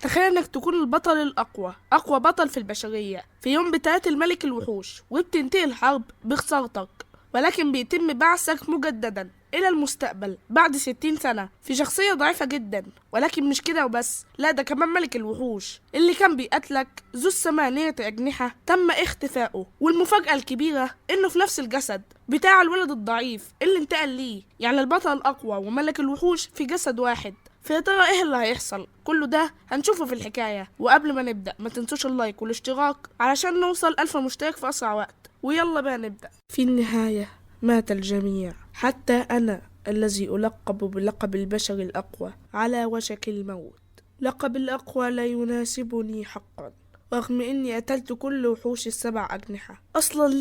تخيل انك تكون البطل الاقوى، اقوى بطل في البشرية، في يوم بتقاتل ملك الوحوش وبتنتهي الحرب بخسارتك، ولكن بيتم بعثك مجددا الى المستقبل بعد 60 سنة في شخصية ضعيفة جدا. ولكن مش كده وبس، لا ده كمان ملك الوحوش اللي كان بيقتلك ذو الثمانية أجنحة تم اختفائه. والمفاجأة الكبيرة انه في نفس الجسد بتاع الولد الضعيف اللي انتقل ليه، يعني البطل الأقوى وملك الوحوش في جسد واحد. فيا ترى ايه اللي هيحصل؟ كله ده هنشوفه في الحكاية. وقبل ما نبدأ ما تنسوش اللايك والاشتراك علشان نوصل 1000 مشترك في أسرع وقت. ويلا بقى نبدأ. في النهاية مات الجميع، حتى أنا الذي ألقب بلقب البشر الأقوى على وشك الموت. لقب الأقوى لا يناسبني حقا، رغم إني قتلت كل وحوش السبع أجنحة. أصلا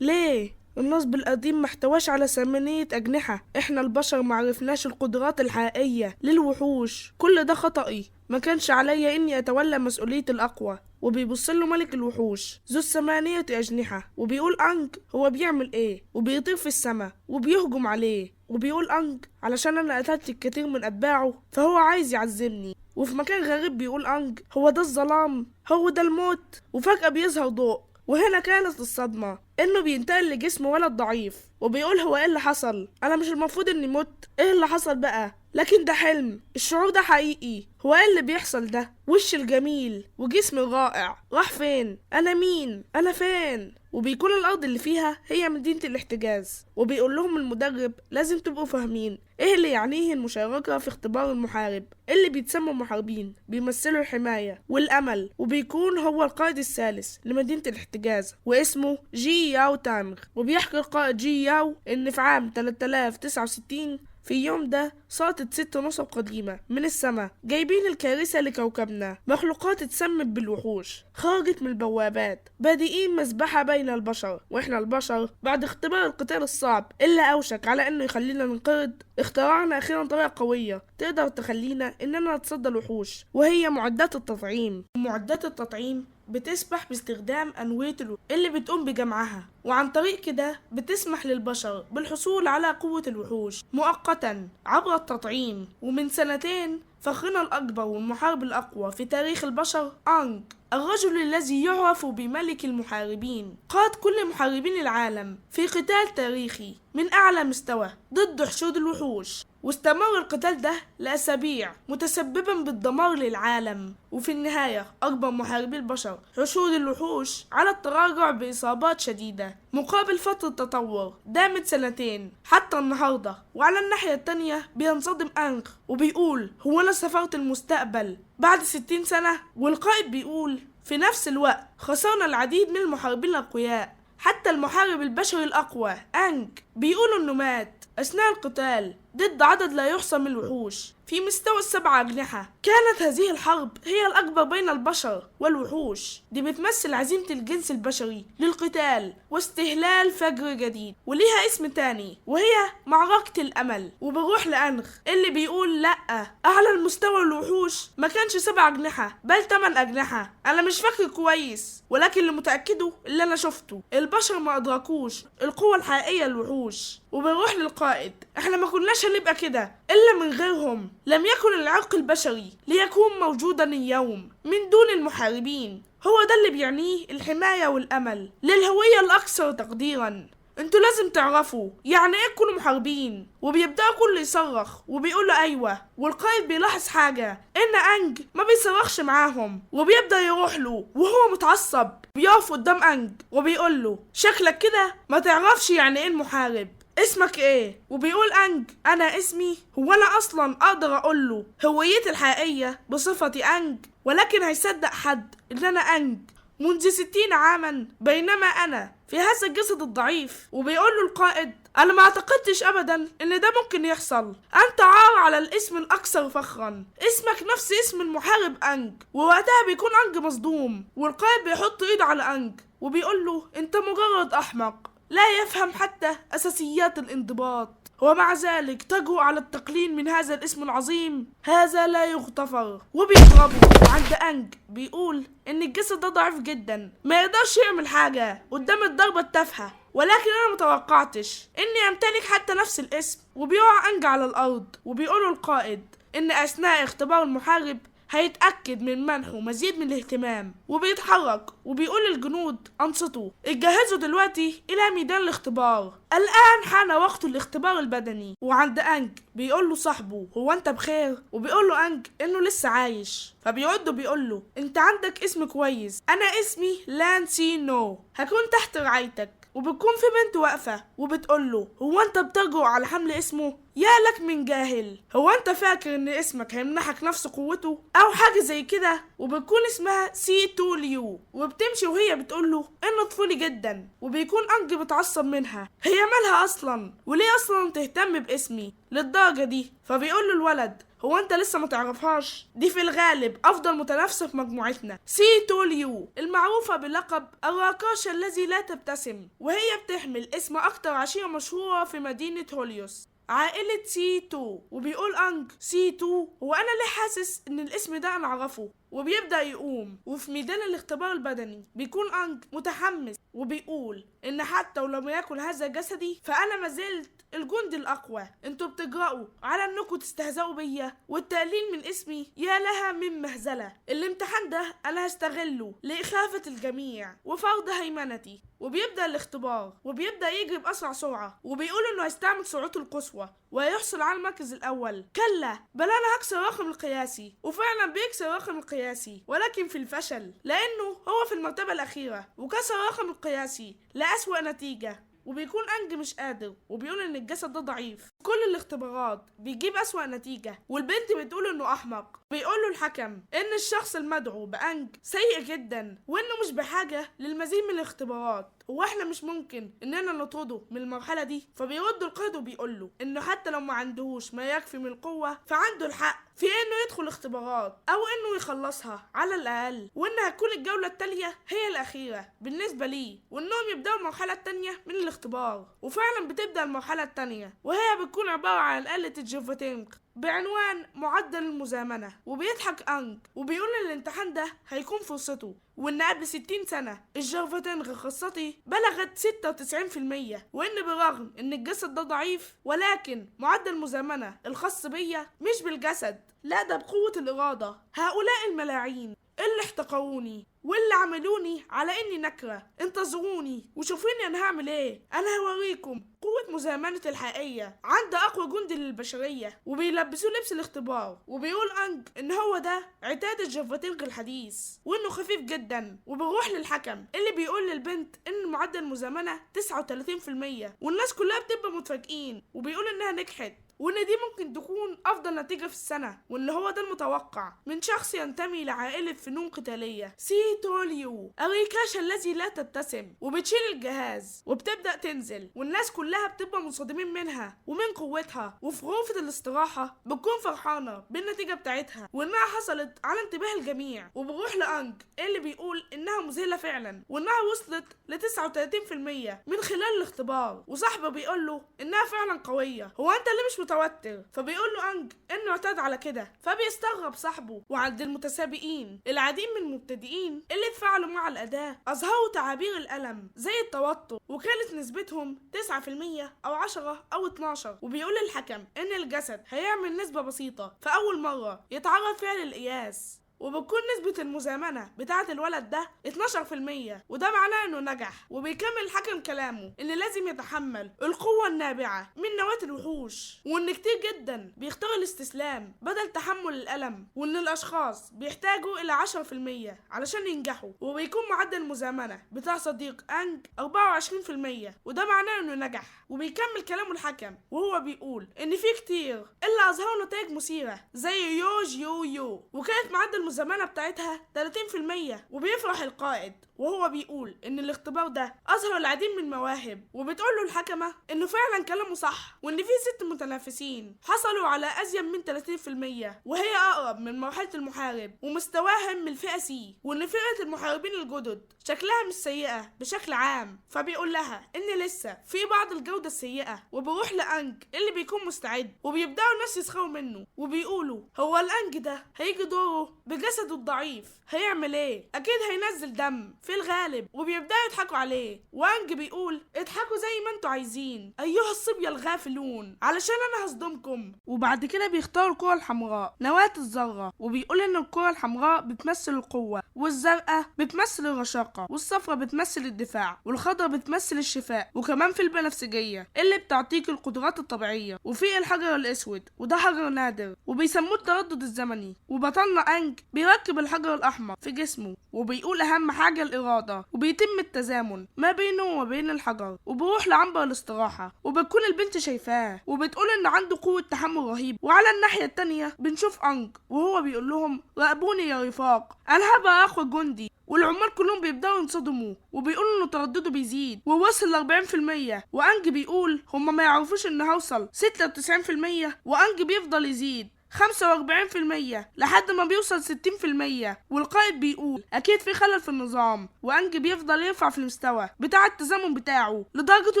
ليه؟ النصب القديم ما احتواش على 8 أجنحة. احنا البشر معرفناش القدرات الحقيقية للوحوش. كل ده خطأي، ما كانش عليا اني اتولى مسؤولية الأقوى. وبيبص له ملك الوحوش ذو ال8 أجنحة وبيقول أنج هو بيعمل ايه، وبيطير في السماء وبيهجم عليه، وبيقول أنج علشان انا قتلت الكثير من أتباعه فهو عايز يعذبني. وفي مكان غريب بيقول أنج هو ده الظلام، هو ده الموت. وفجأة بيظهر ضوء، وهنا كانت الصدمة انه بينتقل لجسم ولد ضعيف، وبيقول هو ايه اللي حصل؟ انا مش المفروض اني مت، ايه اللي حصل بقى؟ لكن ده حلم، الشعور ده حقيقي، هو ايه اللي بيحصل ده؟ وش الجميل وجسم الرائع راح فين؟ انا مين؟ انا فين؟ وبيكون الارض اللي فيها هي مدينة الاحتجاز. وبيقول لهم المدرب لازم تبقوا فاهمين ايه اللي يعنيه المشاركة في اختبار المحارب، اللي بيتسموا محاربين بيمثلوا الحماية والامل. وبيكون هو القائد الثالث لمدينة الاحتجاز واسمه جي ياو تانغ. وبيحكي القائد جي ياو ان في عام 3069 في اليوم ده سقطت 6 نصب قديمة من السماء جايبين الكارثة لكوكبنا، مخلوقات اتسمت بالوحوش خرجت من البوابات بادئين مذبحة بين البشر. واحنا البشر بعد اختبار القتال الصعب اللي اوشك على انه يخلينا ننقرض، اخترعنا اخيرا طريقة قوية تقدر تخلينا اننا نتصدى الوحوش، وهي معدات التطعيم. معدات التطعيم بتسمح باستخدام أنوية اللي بتقوم بجمعها، وعن طريق كده بتسمح للبشر بالحصول على قوة الوحوش مؤقتا عبر التطعيم. ومن سنتين فخرنا الأكبر والمحارب الأقوى في تاريخ البشر أنج، الرجل الذي يعرف بملك المحاربين، قاد كل محاربين العالم في قتال تاريخي من أعلى مستوى ضد حشود الوحوش. واستمر القتال ده لأسابيع متسببا بالدمار للعالم. وفي النهاية أجبر محاربي البشر حشود الوحوش على التراجع بإصابات شديدة مقابل فترة تطور دامت 2 حتى النهاردة. وعلى الناحية التانية بينصدم أنغ وبيقول هو أنا سافرت المستقبل بعد 60 سنة؟ والقائد بيقول في نفس الوقت خسرنا العديد من المحاربين الأقوياء، حتى المحارب البشري الأقوى أنج بيقولوا إنه مات أثناء القتال ضد عدد لا يحصى من الوحوش في مستوى ال7 أجنحة. كانت هذه الحرب هي الأكبر بين البشر والوحوش، دي بتمثل عزيمة الجنس البشري للقتال واستهلال فجر جديد، وليها اسم تاني وهي معركة الأمل. وبنروح لأنخ اللي بيقول لأ، أعلى المستوى الوحوش ما كانش 7 أجنحة بل 8 أجنحة، أنا مش فاكر كويس ولكن اللي متأكده اللي أنا شفته البشر ما أدركوش القوة الحقيقية للوحوش. وبنروح للقائد، احنا ما كناش هنبقى كده إلا من غيرهم، لم يكن العرق البشري ليكون موجودا اليوم من دون المحاربين. هو ده اللي بيعنيه الحماية والأمل للهوية الأكثر تقديرا. انتوا لازم تعرفوا يعني ايه تكونوا محاربين. وبيبدأ كله يصرخ وبيقولوا ايوه، والقائد بيلاحظ حاجة ان انج ما بيصرخش معاهم، وبيبدأ يروح له وهو متعصب، بيقف قدام انج وبيقول له شكلك كده ما تعرفش يعني ايه المحارب، اسمك ايه؟ وبيقول انج انا اسمي، هو انا اصلا اقدر اقول له هويتي الحقيقية بصفتي انج؟ ولكن هيصدق حد ان انا انج منذ 60 عاما بينما انا في هذا الجسد الضعيف؟ وبيقول له القائد انا ما اعتقدتش ابدا ان ده ممكن يحصل، انت عار على الاسم الاكثر فخرا، اسمك نفس اسم المحارب انج. ووقتها بيكون انج مصدوم، والقائد بيحط ايده على انج وبيقول له انت مجرد احمق لا يفهم حتى أساسيات الانضباط، ومع ذلك تجرؤ على التقليل من هذا الاسم العظيم، هذا لا يغتفر. وبيضربه. وعند أنج بيقول إن الجسد ده ضعيف جدا ما يقدرش يعمل حاجة قدام الضربة التافهة، ولكن أنا متوقعتش إني أمتلك حتى نفس الاسم. وبيقع أنج على الأرض وبيقوله القائد إن أثناء اختبار المحارب هيتأكد من منحه مزيد من الاهتمام. وبيتحرك وبيقول للجنود انصتوا، اتجهزوا دلوقتي الى ميدان الاختبار، الان حان وقت الاختبار البدني. وعند انج بيقول له صاحبه هو انت بخير؟ وبيقول له انج انه لسه عايش. فبيرد بيقول له انت عندك اسم كويس، انا اسمي لانسي نو، هكون تحت رعايتك. وبتكون في بنت واقفة وبتقول له هو انت بتجرؤ على حمل اسمه؟ يا لك من جاهل، هو انت فاكر ان اسمك هيمنحك نفس قوته او حاجة زي كده؟ وبتكون اسمها سي تو ليو، وبتمشي وهي بتقول له انه طفولي جدا. وبيكون انج متعصب منها، هي مالها اصلا وليه اصلا تهتم باسمي للدرجة دي؟ فبيقول له الولد هو انت لسه ما تعرفهاش؟ دي في الغالب افضل متنافسه في مجموعتنا، سي تو ليو المعروفة بلقب الراكاش الذي لا تبتسم، وهي بتحمل اسم اكتر عشيره مشهورة في مدينة هوليوس، عائلة سي تو. وبيقول انج سي تو، هو انا ليه حاسس ان الاسم ده انا اعرفه؟ وبيبدأ يقوم. وفي ميدان الاختبار البدني بيكون انج متحمس وبيقول ان حتى ولو ياكل هذا جسدي فانا ما زلت الجندي الاقوى، انتوا بتجرؤوا على انكم تستهزئوا بيا والتقليل من اسمي، يا لها من مهزله. الامتحان ده انا هستغله لاخافه الجميع وفرض هيمنتي. وبيبدا الاختبار وبيبدا يجري باسرع سرعة، وبيقول انه هيستعمل سرعته القصوى ويحصل على المركز الاول. كلا، بل انا هكسر الرقم القياسي. وفعلا بيكسر الرقم القياسي، ولكن في الفشل، لانه هو في المرتبة الاخيرة وكسر الرقم القياسي لأسوأ نتيجة. وبيكون أنج مش قادر وبيقول إن الجسد ده ضعيف، كل الاختبارات بيجيب أسوأ نتيجة، والبنت بتقول إنه أحمق. بيقول له الحكم إن الشخص المدعو بأنج سيء جدا وإنه مش بحاجة للمزيد من الاختبارات، واحنا مش ممكن إننا نطرده من المرحلة دي. فبيرد القائد وبيقول له إنه حتى لو ما عندهوش ما يكفي من القوة فعنده الحق في إنه يدخل اختبارات أو إنه يخلصها على الأقل، وإن هتكون الجولة التالية هي الأخيرة بالنسبة ليه، وإنهم يبدأوا المرحلة التانية من الاختبار. وفعلا بتبدأ المرحلة التانية، وهي بتكون عبارة عن آلة الجيفاتينق بعنوان معدل المزامنة. وبيضحك أنج وبيقول إن الامتحان ده هيكون فرصته، وإن قبل 60 سنة الجيفاتينق خاصتي بلغت 96%، وإن بالرغم إن الجسد ده ضعيف ولكن معدل المزامنة الخاص بيا مش بالجسد، لا ده بقوة الإرادة. هؤلاء الملاعين اللي احتقروني واللي عملوني على اني نكرة، انتظروني وشوفوني انا هعمل ايه، انا هوريكم قوة مزامنة الحقيقية عند اقوى جندي للبشرية. وبيلبسوه لبس الاختبار، وبيقول انج ان هو ده عتاد الجيفاتينق الحديث وانه خفيف جدا. وبيروح للحكم اللي بيقول للبنت ان معدل المزامنة 39%، والناس كلها بتبقى متفاجئين، وبيقول انها نجحت وان دي ممكن تكون افضل نتيجة في السنة، وان هو ده المتوقع من شخص ينتمي لعائلة فنون قتالية. سي توليو الريكاشا الذي لا تبتسم. وبتشيل الجهاز وبتبدأ تنزل، والناس كلها بتبقى منصدمين منها ومن قوتها. وفي غرفة الاستراحة بتكون فرحانة بالنتيجة بتاعتها وانها حصلت على انتباه الجميع. وبروح لأنج اللي بيقول انها مذهلة فعلا وانها وصلت ل 39% من خلال الاختبار، وصاحبه بيقول له انها فعلا قوية، هو انت اللي مش متوتر؟ فبيقول له أنج انه اعتاد على كده. فبيستغرب صاحبه. وعند المتسابقين العديد من المبتدئين اللي اتفاعلوا مع الأداة أظهروا تعابير الألم زي التوتر، وكانت نسبتهم 9% أو 10 أو 12. وبيقول الحكم إن الجسد هيعمل نسبة بسيطة في أول مرة يتعرض فيها للقياس، وبتكون نسبة المزامنة بتاعة الولد ده 12%، وده معناه انه نجح. وبيكمل الحكم كلامه ان لازم يتحمل القوة النابعة من نواة الوحوش، وان كتير جدا بيختار الاستسلام بدل تحمل الألم، وان الاشخاص بيحتاجوا الى 10% علشان ينجحوا. وبيكون معدل المزامنة بتاع صديق انج 24%، وده معناه انه نجح. وبيكمل كلامه الحكم وهو بيقول ان في كتير اللي اظهروا نتائج مثيرة زي يوج يو يو، وكانت معدل المزامنة بتاعتها 30%. وبيفرح القائد وهو بيقول ان الاختبار ده اظهر العديد من المواهب. وبتقول له الحكمة انه فعلا كلامه صح، وان في 6 متنافسين حصلوا على ازيد من 30%، وهي اقرب من مرحلة المحارب ومستواهم من الفئة C، وان فئة المحاربين الجدد شكلها مش سيئة بشكل عام. فبيقول لها ان لسه في بعض الجودة السيئة. وبيروح لأنج اللي بيكون مستعد، وبيبدأوا الناس يسخروا منه وبيقولوا هو الأنج ده هيجي دوره بجسده الضعيف هيعمل ايه؟ اكيد هينزل دم. في الغالب، وبيبدأوا يضحكوا عليه. وانج بيقول اضحكوا زي ما انتوا عايزين ايها الصبية الغافلون، علشان انا هصدمكم. وبعد كده بيختاروا الكرة الحمراء نواة الذرة، وبيقول ان الكرة الحمراء بتمثل القوة، والزرقاء بتمثل الرشاقة، والصفراء بتمثل الدفاع، والخضراء بتمثل الشفاء، وكمان في البنفسجية اللي بتعطيك القدرات الطبيعية، وفي الحجر الاسود وده حجر نادر وبيسموه التردد الزمني. وبطلنا انج بيركب الحجر الاحمر في جسمه، وبيقول اهم حاجة الارادة، وبيتم التزامن ما بينه وما بين الحجر، وبيروح لعنبر الاستراحة، وبتكون البنت شايفاه وبتقول ان عنده قوة تحمل رهيب. وعلى الناحية التانية بنشوف انج وهو بيقول لهم راقبوني يا رفاق، انا هبقى اقوى جندي. والعمال كلهم بيبدأوا ينصدموا وبيقولوا انه تردده بيزيد ووصل ل 40%، وانج بيقول هما ما يعرفوش ان هوصل 96%، وانج بيفضل يزيد 45% لحد ما بيوصل 60%، والقائد بيقول اكيد في خلل في النظام، وانج بيفضل يرفع في المستوى بتاع التزامن بتاعه لدرجة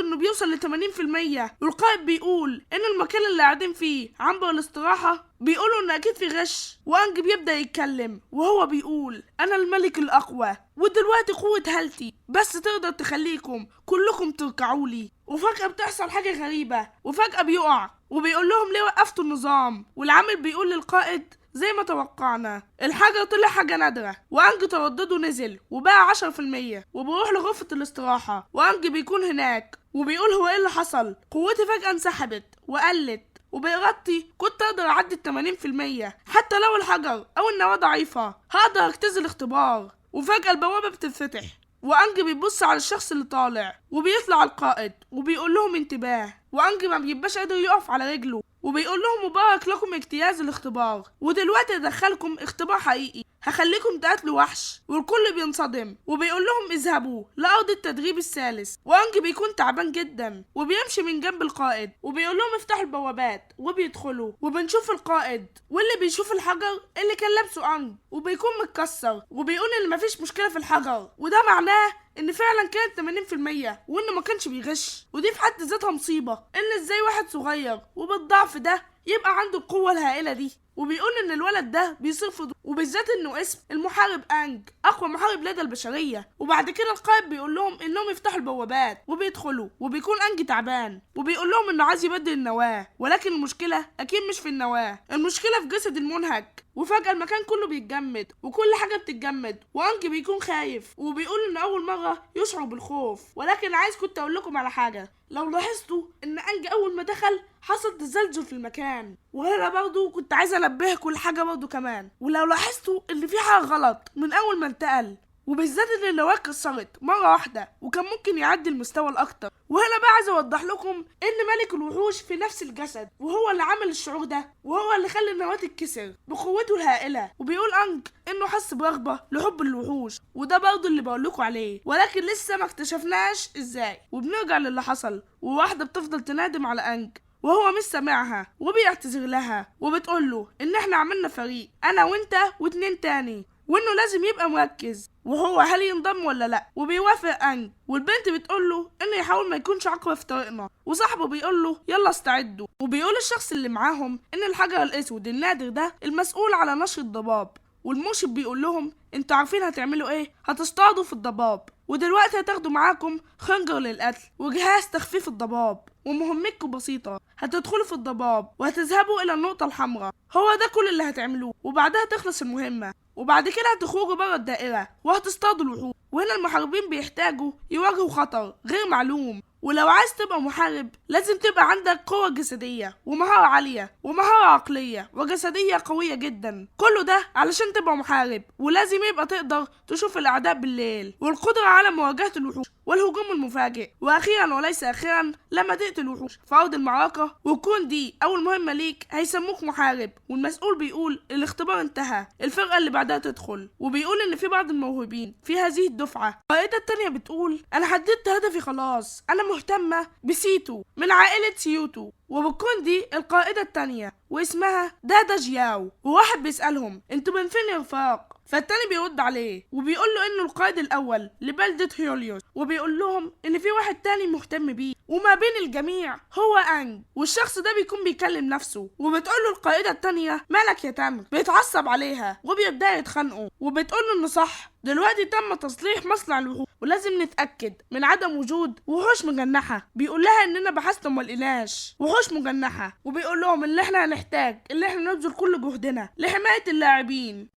انه بيوصل ل 80%، والقائد بيقول ان المكان اللي قاعدين فيه عنبر الاستراحة بيقولوا ان اكيد في غش. وانج بيبدأ يتكلم وهو بيقول انا الملك الاقوى، ودلوقتي قوة هالتي بس تقدر تخليكم كلكم تركعوا لي. وفجأة بتحصل حاجة غريبة، وفجأة بيقع وبيقول لهم ليه وقفتوا النظام؟ والعامل بيقول للقائد زي ما توقعنا الحجر طلع حاجة نادرة. وأنج تردده نزل وبقى 10%، وبيروح لغرفة الاستراحة وأنج بيكون هناك وبيقول هو ايه اللي حصل؟ قوتي فجأة انسحبت وقلت، وبإرادتي كنت أقدر أعدي 80% حتى لو الحجر أو النواة ضعيفة هقدر أجتاز الاختبار. وفجأة البوابة بتتفتح وأنج بيبص على الشخص اللي طالع، وبيطلع القائد وبيقول لهم انتباه، وأنج ما بيبقاش قادر يقف على رجله، وبيقول لهم مبارك لكم اجتياز الاختبار، ودلوقتي ادخلكم اختبار حقيقي هخليكم تقاتلوا وحش. والكل بينصدم وبيقول لهم اذهبوا لأرض التدريب الثالث. وأنج بيكون تعبان جدا وبيمشي من جنب القائد وبيقول لهم افتحوا البوابات، وبيدخلوا وبنشوف القائد واللي بيشوف الحجر اللي كان لابسه أنج وبيكون متكسر، وبيقول ان مفيش مشكلة في الحجر، وده معناه ان فعلا كانت 80% وانه ما كانش بيغش، ودي في حد ذاتها مصيبة ان ازاي واحد صغير وبالضعف ده يبقى عنده القوة الهائلة دي. وبيقول ان الولد ده بيصير فضول، وبالذات انه اسم المحارب انج اقوى محارب لدى البشرية. وبعد كده القائد بيقول لهم انهم يفتحوا البوابات وبيدخلوا، وبيكون انج تعبان وبيقول لهم انه عايز يبدل النواة، ولكن المشكلة اكيد مش في النواة، المشكلة في جسد المنهك. وفجأة المكان كله بيتجمد وكل حاجة بتتجمد، وانج بيكون خايف وبيقول ان اول مرة يشعر بالخوف. ولكن عايز كنت اقول لكم على حاجة، لو لاحظتوا ان انج اول ما دخل حصل تزلزل في المكان، وهنا برضو كنت عايز انبهكم لحاجة برضو كمان، ولو لاحظتوا ان في حاجة غلط من اول ما انتقل، وبالذات ان النواة اتكسرت مرة واحدة وكان ممكن يعدي المستوى الاكتر. وهنا بقى عايز اوضح لكم ان ملك الوحوش في نفس الجسد، وهو اللي عمل الشعور ده، وهو اللي خلى النواة تتكسر بقوته الهائلة. وبيقول انج انه حس برغبة لحب الوحوش، وده برضه اللي بقول لكم عليه، ولكن لسه ما اكتشفناش ازاي. وبنرجع للي حصل، وواحدة بتفضل تنادم على انج وهو مش سامعها وبيعتذر لها وبتقول له ان احنا عملنا فريق انا وانت واتنين تاني، وانه لازم يبقى مركز وهو هل ينضم ولا لا. وبيوافق انج، والبنت بتقول له انه يحاول ما يكونش عقبه في طريقنا، وصاحبه بيقول له يلا استعدوا. وبيقول الشخص اللي معاهم ان الحجر الاسود النادر ده المسؤول على نشر الضباب، والمرشد بيقول لهم انتوا عارفين هتعملوا ايه، هتصطادوا في الضباب، ودلوقتي هتاخدوا معاكم خنجر للقتل وجهاز تخفيف الضباب، ومهمتكم بسيطة، هتدخلوا في الضباب وهتذهبوا الى النقطة الحمراء، هو ده كل اللي هتعملوه، وبعدها تخلص المهمة، وبعد كده هتخرجوا بره الدائرة وهتصطادوا الوحوش. وهنا المحاربين بيحتاجوا يواجهوا خطر غير معلوم، ولو عايز تبقى محارب لازم تبقى عندك قوة جسدية ومهارة عالية ومهارة عقلية وجسدية قوية جدا، كله ده علشان تبقى محارب، ولازم يبقى تقدر تشوف الأعداء بالليل، والقدرة على مواجهة الوحوش والهجوم المفاجئ. وأخيرا وليس أخيرا، لما تقتل الوحوش في أرض المعركة وتكون دي أول مهمة ليك هيسموك محارب. والمسؤول بيقول الاختبار انتهى، الفرقة اللي بعدها تدخل. وبيقول إن في بعض الموهوبين في هذه الدفعة. القائدة التانية بتقول أنا حددت هدفي خلاص، أنا مهتمة بسيتو من عائلة سيوتو، وبتكون دي القائدة التانية واسمها دادا جياو. وواحد بيسألهم انتوا من فين يا رفاق؟ فالتاني بيرد عليه وبيقول له انه القائد الاول لبلدة هيوليوس، وبيقول لهم ان في واحد تاني مهتم بيه وما بين الجميع هو انج. والشخص ده بيكون بيكلم نفسه، وبتقول له القائدة التانية مالك يا تانج، بيتعصب عليها وبيبدأ يتخانقوا، وبتقول له انه صح دلوقتي تم تصليح مصنع الوحوش ولازم نتأكد من عدم وجود وحوش مجنحة. بيقول لها اننا بحثنا وما لقيناش وحوش مجنحة، وبيقول لهم ان احنا هنحتاج ان احنا نبذل كل جهدنا لحماية اللاعبين.